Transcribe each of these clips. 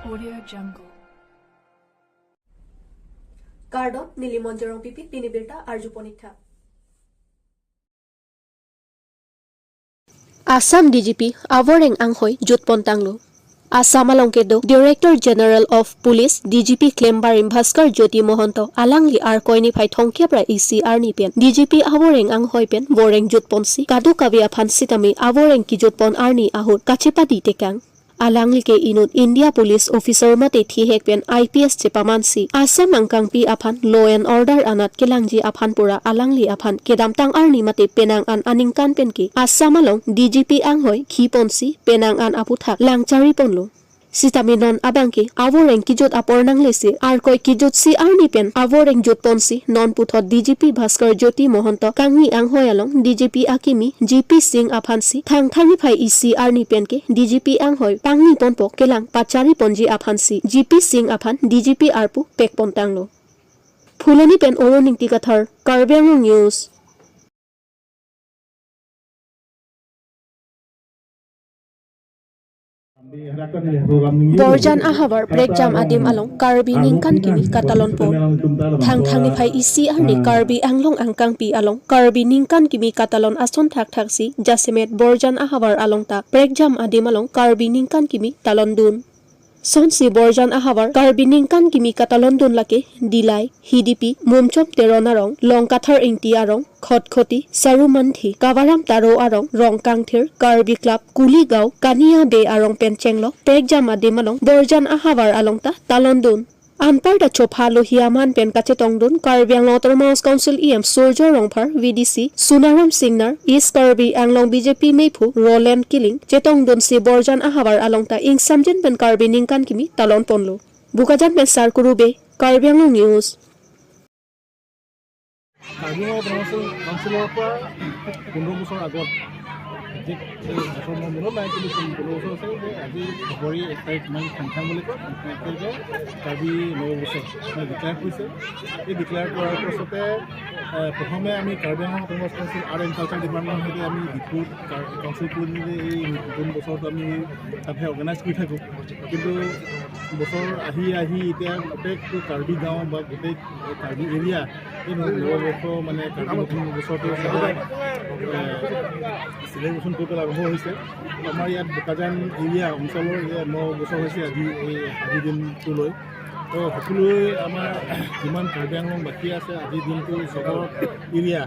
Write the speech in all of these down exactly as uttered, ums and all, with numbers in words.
Audio Jungle. Kardom, neli Monjorong Pipi, pini birta arju pon ik tha. Assam D G P Avoreng anghoi jut pon tanglo. Assam along kedo Director General of Police, D G P klembarim Bhaskar Jyoti Mahanta alangli Arkoi niphai thomkep ra isi arni pen D G P Avoreng anghoi pen voreng jut ponsi kadokave aphan sitame avoreng kijut pon arni ahut kachepadi tekang. Alangli ke inut India Police Officer mate thihek pen I P S chepamansi Assam angkangpi aphan law and order anat kelangji aphan pura alangli aphan kedamtang arni mate penang an aningkan pen ke Assam along D G P anghoi khi ponsi penang an aputhak langchari ponlo. Sitame non abang ke avoreng kijut apor nanglesi Arkoi kijutsi arni pen avoreng jut ponsi non puthot D G P Bhaskar Jyoti Mahanta kangni anghoi along D G P akimi G P Singh aphansi Thangthang niphai isi arni pen ke D G P anghoi pangni ponpo kelang pachari ponji aphansi G P Singh aphan D G P arpu pek pon tanglo. Phuloni pen Oro Ningti Kathar, Karbi Anglong News. Borjan ahavar prekjam adim along Karbi ningkan kimi katalon pon. Thangthang niphai isi arni Karbi Anglong angkangpi along Karbi ningkan kimi katalon ason thakthaksi jasemet Borjan ahavar along ta prekjam adim along Karbi ningkan kimi talon dun. Sonsi Borjan ahavar Karbi ningkan kimi katalon dun lake Dillai, Hidipi, Mumchom Teron arong, Longkathar Ingti arong, Khatkhati, Sarumanthi, Kawaram Taro arong, Rongkangthir, Karbi Club, Kuligaon, Kaniya Bey arong pen chenglok prekjam adim along Borjan ahavar along ta talon dun. Anparta chopha lohi aman pen kachetong dun Karbi Anglong Autonomous Council E M Surjya Rongphar, V D C Sunaram Singnar, East Karbi Anglong B J P meiphu Roland Killing chetong dunsi Borjan ahavar along ta ingsamjin pen Karbi ningkan kimi talon ponlo. Bokajan pen Sarkuru Bey, Karbi Anglong News. Karbi Anglong autonomous কাউন্সিলৰ পৰা পোন্ধৰ বছৰ আগত আজি, এই বছৰ মোৰ মনত নাই, কিন্তু পোন্ধৰ বছৰ আছে যে আজি ফেব্ৰুৱাৰী এক তাৰিখ, মানে থাংথাং বুলি কয়, এক তাৰিখে কাৰ্বি নৱবছৰ মানে ডিক্লেয়াৰ কৰিছে। এই ডিক্লেয়াৰ কৰাৰ পাছতে, এ, প্ৰথমে আমি Karbi Anglong autonomous council art and culture ডিপাৰ্টমেণ্টৰ সৈতে আমি ডিফুত কাৰ-, কাউন্সিল কৰি মেলি এই নতুন বছৰটো আমি তাতহে অৰ্গেনাইজ কৰি থাকোঁ। কিন্তু বছৰ আহি আহি এতিয়া গোটেইটো কাৰ্বি গাঁও বা গোটেই কাৰ্বি এৰিয়া এই নতুন নৱবৰ্ষ, মানে কাৰ্বি নতুন বছৰটো সদায়, এ, চেলিব্ৰেশ্যন কৰি পেলাই আৰম্ভ হৈছে। আমাৰ ইয়াত বোকাজান এৰিয়া অঞ্চলৰ এয়া ন বছৰ হৈছে আজি, এই আজিৰ দিনটো লৈ। তো সকলোৱে আমাৰ যিমান কাৰ্বি আংলং বাসী আছে, আজিৰ দিনটো চহৰ এৰিয়া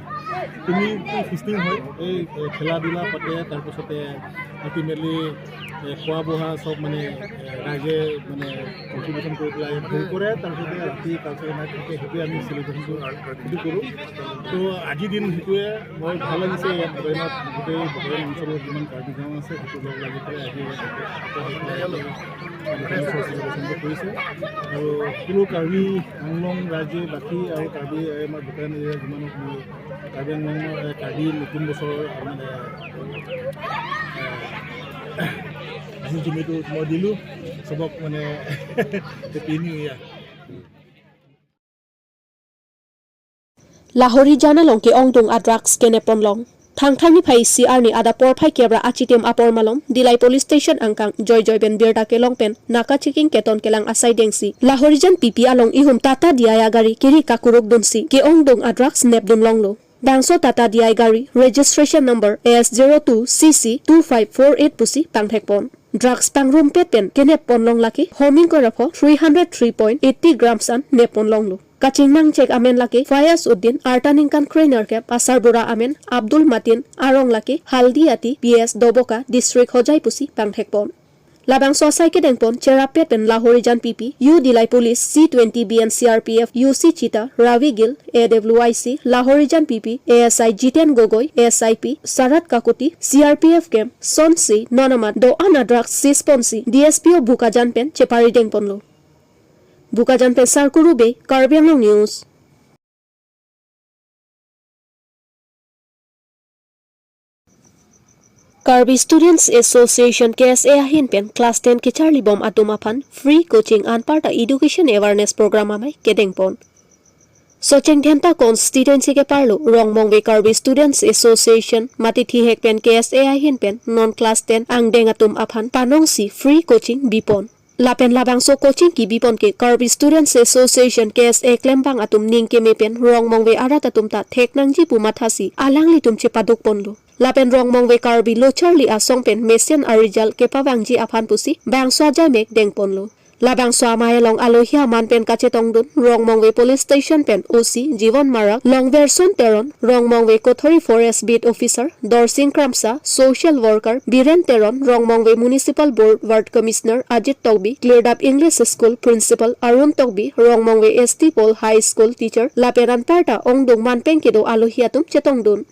কমিউনিটি ফিষ্টিং হয়, এই, এ, খেলা ধূলা পাতে, তাৰপিছতে আল্টিমেটলি, এ, খোৱা বোৱা চব মানে, এ, ৰাইজে মানে কণ্ট্ৰিবিউশ্যন কৰি পেলাই ভোগ কৰে, তাৰপিছতে ৰাতি কালচাৰেল নাইট থাকে, সেইটোৱে আমি চেলিব্ৰেশ্যনটো সেইটো কৰোঁ। তো আজিৰ দিন সেইটোৱে বৰ ভাল লাগিছে, ইয়াত বোকাজানত গোটেই বোকাজান অঞ্চলৰ যিমান কাৰ্বি গাঁও আছে, সেইটো লগ লাগি পেলাই আজি ইয়াত চেলিব্ৰেশ্যনটো কৰিছে। আৰু সকলো কাৰ্বি আংলং ৰাইজে বাকী আৰু কাৰ্বি আমাৰ বোকাজান এৰিয়াৰ যিমান কাৰ্বি আংলঙৰ, এ, কাৰ্বি নতুন বছৰৰ, মানে, এ, আহিছোঁ, জুমিটো মই দিলোঁ চবক, মানে, happy new year. Lahorijan along ke-ongdung a-drugs kenep ponlong. Thangthang niphai isi arni adap porphai kep ra achitim apor malom, Dillai Police Station angkang Joy Joy pen birta kelong pen naka checking keton kelang asai dengsi Lahorijan P P along ihum Tata D I agari kiri kakuruk dunsi ke-ongdung a-drugs nep dun longlo. Bangso Tata D I gari registration number S zero two C C two five four eight pusi pangthek pon. Drugs pangrumpet pen kenep ponlong lake homing korapho three hundred three point eighty grams an nep ponlonglo. Kachingnang chek amen lake Fayaz Uddin, arta ningkan krenerkep, asarbura amen Abdul Matin, arong lake Haldiati, P S Doboka, District Hojai pusi pangthek pon. Labangso asai kedeng pon cherap pet pen Lahorijan P P, U Dillai Police, C twenty B and C R P F, U C Chita, Ravi Gill, A W I C, Lahorijan P P, A S I Jiten Gogoi, S I P Sarat Kakuti, C R P F camp, sonsi non amat do-an a-drugs seize ponsi D S P O Bokajan pen chepari deng ponlo. Bokajan pen Sarkuru Bey, Karbi Anglong News. Karbi Students Association, K S A ahin pen class ten kecharli bom atum aphan free coaching anparta education awareness program amei kedeng pon. Socheng Dhenta constituency keparlo Rongmongve Karbi Students Association mate thihek pen K S A ahin pen non class ten angdeng atum aphan panongsi free coaching bipon. Lapen labangso coaching kibipon ke Karbi Students Association, K S A klembang atum ning keme pen Rongmongve arat atum ta thek nangji pu mathasi alanglitum chepaduk ponlo. Lapen Rongmongve Karbi Locharli Asong pen mesen a-result kepavangji aphan pusi bangso ajaimek dengponlo. Labangso amei along alohi aman pen kachetongdun Rongmongve Police Station pen O C Jiwan Marak, Longverson Teron, Rongmongve Kothori Forest Beat Officer Dorsing Kramsa, Social Worker Biren Teron, Rongmongve Municipal Board Ward Commissioner Ajit Tokbi, Klirdap English School Principal Arun Tokbi, Rongmongve S T Paul High School Teacher lapen anparta ongdung manpeng kedo alohi atum chetongdun.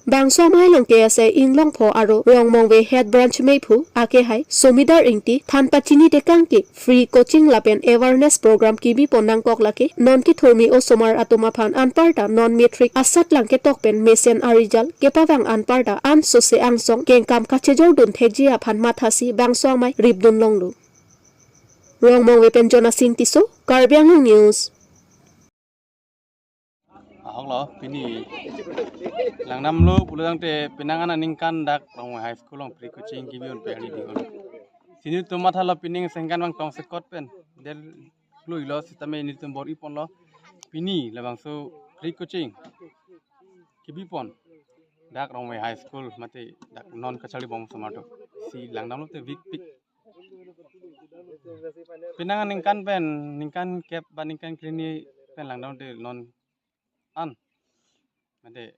Bangso amei along K S A Inglongpho aro Rongmongve Head Branch Meiphu akehai Somidar Ingti than pachini tekang ke free coaching lapen awareness program kibipon nangkok lake non kethurmi osomar atum aphan anparta non matric asatlang ketok pen mesen a-result kepavang anparta ansose angsong kengkam kachejordun thekji aphan mathasi bangso amei ripdun longlo. Rongmongve pen Jonasing Tisso, Karbi Anglong News. Ahok lo, pini langdamlo pulo tangte penang aningkan dak Rongmongve High School along free coaching kibipon pen hali dinglo. Si nelitum mathalo pini sengkan bang tongsekot pen del klui lo sitame nelitum bor-iponlo. Pini labangso free coaching kibipon dak Rongmongve High School mate dak non kacharlibom osomar atum. Si langdamlo te vik pik. Penang aningkan pen, ningkan kep ba ningkan krehini pen langdam te non an. Mate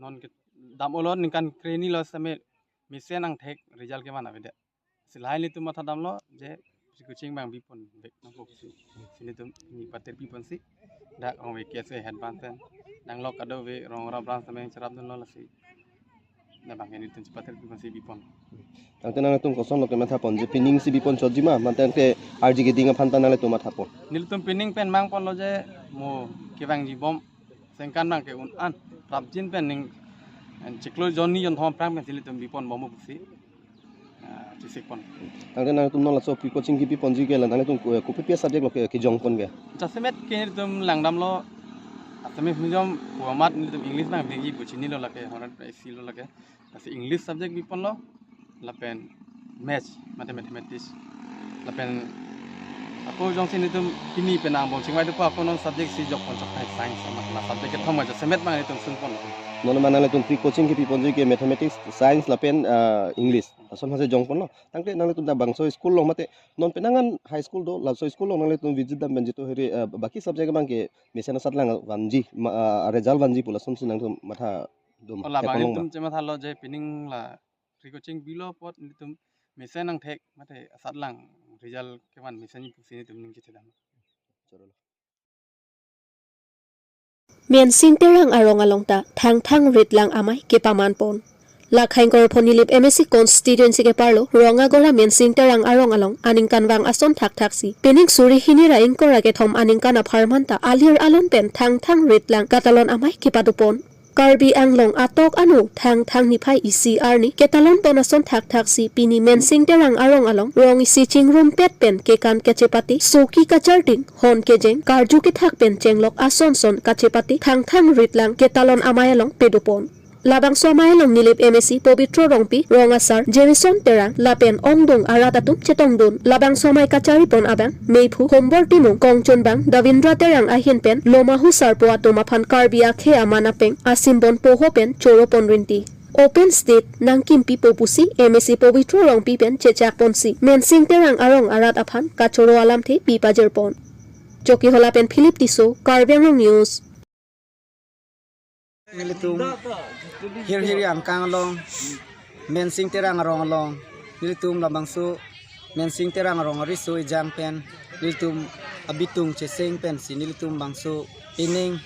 non ke dam-olo ningkan krehini lo sitame mesen angthek result kevan avedet. Si lahai nelitum mathadamlo je free coaching bang bipon vek nangkok si. Si nelitum ni patir bipon si dak Rongmongve K S A head branch pen. Nanglok kadokave Rongmongve branch pen cherapdunlo lasi. Labang ke nelitum chepatir bipon si bipon. Tangte nangtum kosonlo kemathaponji, pining si bipon chotji ma, mate ke arji keding aphan ta nanglitum mathapon? Nelitum pining pen mangponlo je mo kevangjibom sengkan bang ke un-an prapjin pen ning en chiklo jonni jonthom aphrang pen si nelitum biponbom pusi. Ah, chisikpon. Tangte nangtum non laso free coaching kibiponji ke la nangtum ko, kopi pi a-subject lo ke, kejongpon ke? Jasemet ke nelitum langdamlo Assamese medium pu amat nelitum English bang bigi buchinilo lake, horat isi lo lake. Lasi English subject biponlo, lapen Maths, mate Mathematics, lapen ako jongsi nelitum pini penang bom chingvai dopo ako non subject si jokpon chok hai Science amat la subject kethom aja semet bang nelitum sunpon. Non mana nelitum free coaching kibiponji ke Mathematics, Science lapen, ah, English. Lason hase jongponlo. Tangte nanglitum dak bangso school along mate non penang an high school do, laso school along nanglitum visit dam pen jitu heri, ah, baki subject abang ke mesen asatlang vanji, ma, ah, result vanji pu lasonsi nangtum matha dum. Ola bang thekponlong nelitum ma? Chemathalo je pining la free coaching bilo apot nelitum mesen angthek mate asatlang result kevan mesenji pusi nelitum ning chethedam. Chorolo. Mensing Terang arong along ta Thangthang Ritlang amei kepamanpon. Lakha ingkoi ra pho Nilip M A C constituency keparlo Rongagora Mensing Terang arong along aningkanvang ason thakthaksi pining suri hini ra ingkoi ra kethom aningkan apharman ta alir alon pen Thangthang Ritlang katalon amei kepadopon. Karbi Anglong atok ano Thangthang niphai isi arni ketalonpon ason thakthaksi pini Mensing Terang arong along rong isi chingrumpet pen kekan kachepate, soki kacharting, hon kejeng, karju kethak pen chenglok asonson kachepate Thangthang Ritlang ketalon amei along pedopon. Labangso amei along Nilip M A C Pobitro Rongpi, rong asar Jameson Terang lapen ongdung arat atum chetongdun. Labangso amei kacharipon abang Meiphu Hombor Timung, kongchunbang Davindra Terang ahin pen Lomahu Sarpo atum aphan Karbi akhei aman apeng asimbon poho pen choropon rinti. Open stage nangkimpipo pusi M A C Pobitro Rongpi pen chechakponsi Mensing Terang arong arat aphan kachoro alamthe pipajirpon. Chokihola pen Philip Tisso, Karbi Anglong News. Nelitum hirhiri angkang along, Mensing Terang arong along, nelitum labangso Mensing Terang arong ariso ejang pen nelitum abitung cheseng pensi nelitum bangso pining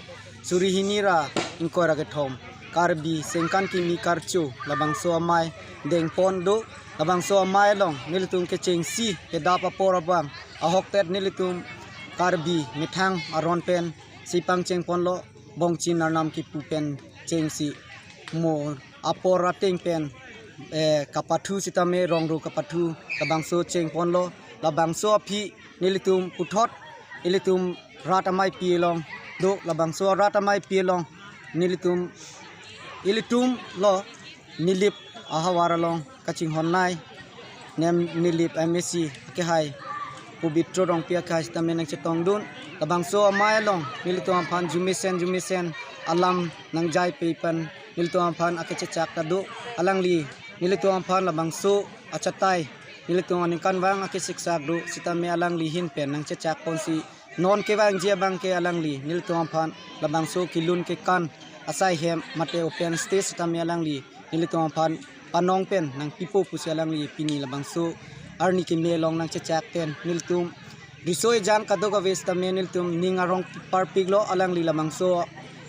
suri hini ra ingkoi ra kethom Karbi sengkan kimi karcho labangso amei dengpon do. Labangso amei along nelitum kechengsi kedap apor abang ahokpet nelitum Karbi methang aron pen si pangchengponlo, bongchin arnam kipu pen chengsi mo apor ateng pen, eh, kapathu sitame rongro kapathu labangso chengponlo. Labangso aphi nelitum puthot ilitum rat ameipi along do, labangso rat ameipi along nelitum, ilitum lo Nilip ahavar along kachinghonnei nem Nilip M A C akehai, Pobitro Rongpi akehai sitame nangchetongdun. Labangso amei along nelitum aphan jumesen jumesen alam nangjai pe pen nelitum aphan akechechak ta do. Alangli nelitum aphan labangso achatai nelitum aningkanvang akesiksak do sitame alangli ahin pen nangchechak ponsi non kevangji abang ke alangli nelitum aphan labangso kelun kekan asai hem mate open stage sitame alangli nelitum aphan panong pen nangpipo pusi alangli pini labangso arni keme along nangchechak pen nelitum riso ejang kadokave sitame nelitum ning arong parpiklo, alangli labangso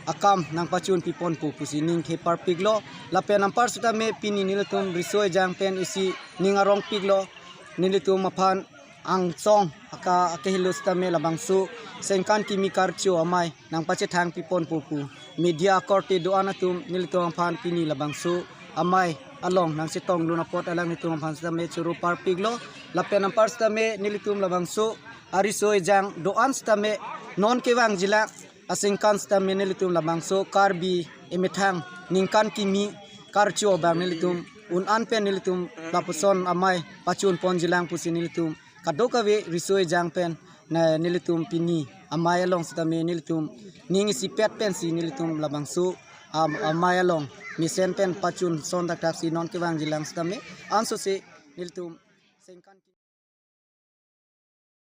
akam nangpachun piponpo pusi ning ke parpiklo. Lapen anpar sitame pini nelitum riso ejang pen isi ning arongpiklo, nelitum aphan angsong aka akehelo sitame labangso sengkan kimi karcho amei nangpachethang piponpo pu media akorte do-an atum nelitum aphan pini labangso amei along nangchetongdun apot alanglitum aphan sitame choro parpiklo. Lapen anpar sitame nelitum labangso ariso ejang do-an sitame non kevangjilang asengkan sitame nelitum labangso Karbi emethang ningkan kimi karcho abang nelitum un-an pen nelitum lapuson amei pachun ponjilang pusi nelitum kadokave riso ejang pen na nelitum pini amei along sitame nelitum ning isipet pensi nelitum labangso am-, amei along mesen pen pachun son dakdak si non kevangjilang sitame ansose nelitum sengkan